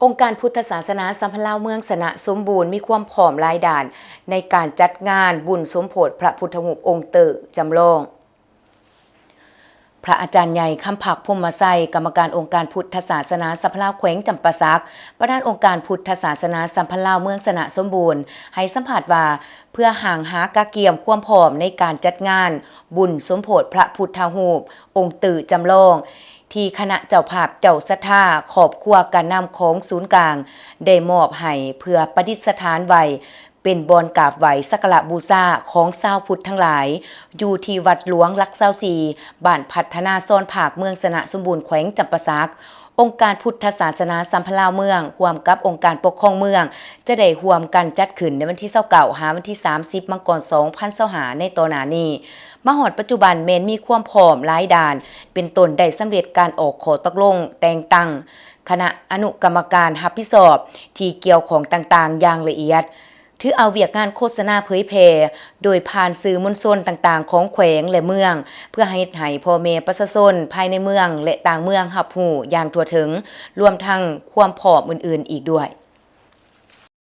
ອົງການພຸດທະສາສະໜາສຳພັນລາວເມືອງຊະນະສົມບູນ ມີຄວາມພ້ອມຫຼາຍດ້ານໃນການຈັດງານບຸນສົມໂພດພະພຸດທະຮູບອົງເຕີຈຳລອງ. ພະອາຈານໃຫຍ່ ຄຳພັກ ພົມມະໄຊ ກຳມະການອົງການພຸດທະສາສະໜາສຳພັນລາວແຂວງຈຳປາສັກ ປະທານອົງການພຸດທະສາສະໜາສຳພັນລາວເມືອງຊະນະສົມບູນ ໃຫ້ສຳພາດວ່າ ເພື່ອຮ່າງຫາກະກຽມຄວາມພ້ອມໃນການຈັດງານບຸນສົມໂພດພະພຸດທະຮູບອົງຕື້ຈຳລອງ ທີ່ຄະນະເຈົ້າພາບເຈົ້າສັດທາ ຄອບຄົວການນຳຂອງສູນກາງ ໄດ້ມອບໃຫ້ເພື່ອປະດິດສະຖານໄວ້ ເປັນບ່ອນກາບໄຫວ້ສັກກາລະບູຊາຂອງຊາວພຸດທັງຫຼາຍ ຢູ່ທີ່ວັດຫຼວງຫຼັກຊາວສີ່ ບ້ານພັດທະນາຊອນພາກ ເມືອງຊະນະສົມບູນ ແຂວງຈຳປາສັກ. ອົງການພຸດທະສາສະໜາສຳພັນລາວເມືອງ ຮ່ວມກັບອົງການປົກຄອງເມືອງ ຈະໄດ້ຮ່ວມກັນຈັດຂຶ້ນໃນວັນທີຊາວເກົ້າ ຫາວັນທີສາມສິບ ມັງກອນ ສອງພັນຊາວຫ້າ ໃນຕໍ່ໜ້ານີ້. ມາຮອດປັດຈຸບັນແມ່ນມີຄວາມພ້ອມຫຼາຍດ້ານ ເປັນຕົ້ນໄດ້ສຳເລັດການອອກຂໍ້ຕົກລົງແຕ່ງຕັ້ງຄະນະອະນຸກຳມະການຮັບຜິດຊອບທີ່ກ່ຽວຂ້ອງຕ່າງໆຢ່າງລະອຽດ, ຖືເອົາວຽກງານໂຄສະນາເຜີຍແຜ່ໂດຍຜ່ານສື່ມວນຊົນຕ່າງໆຂອງແຂວງ ແລະ ເມືອງ ເພື່ອເຮັດໃຫ້ພໍ່ແມ່ປະຊາຊົນພາຍໃນເມືອງ ແລະ ຕ່າງເມືອງຮັບຮູ້ຢ່າງທົ່ວເຖິງ, ລວມທັງຄວາມພ້ອມອື່ນໆອີກດ້ວຍ.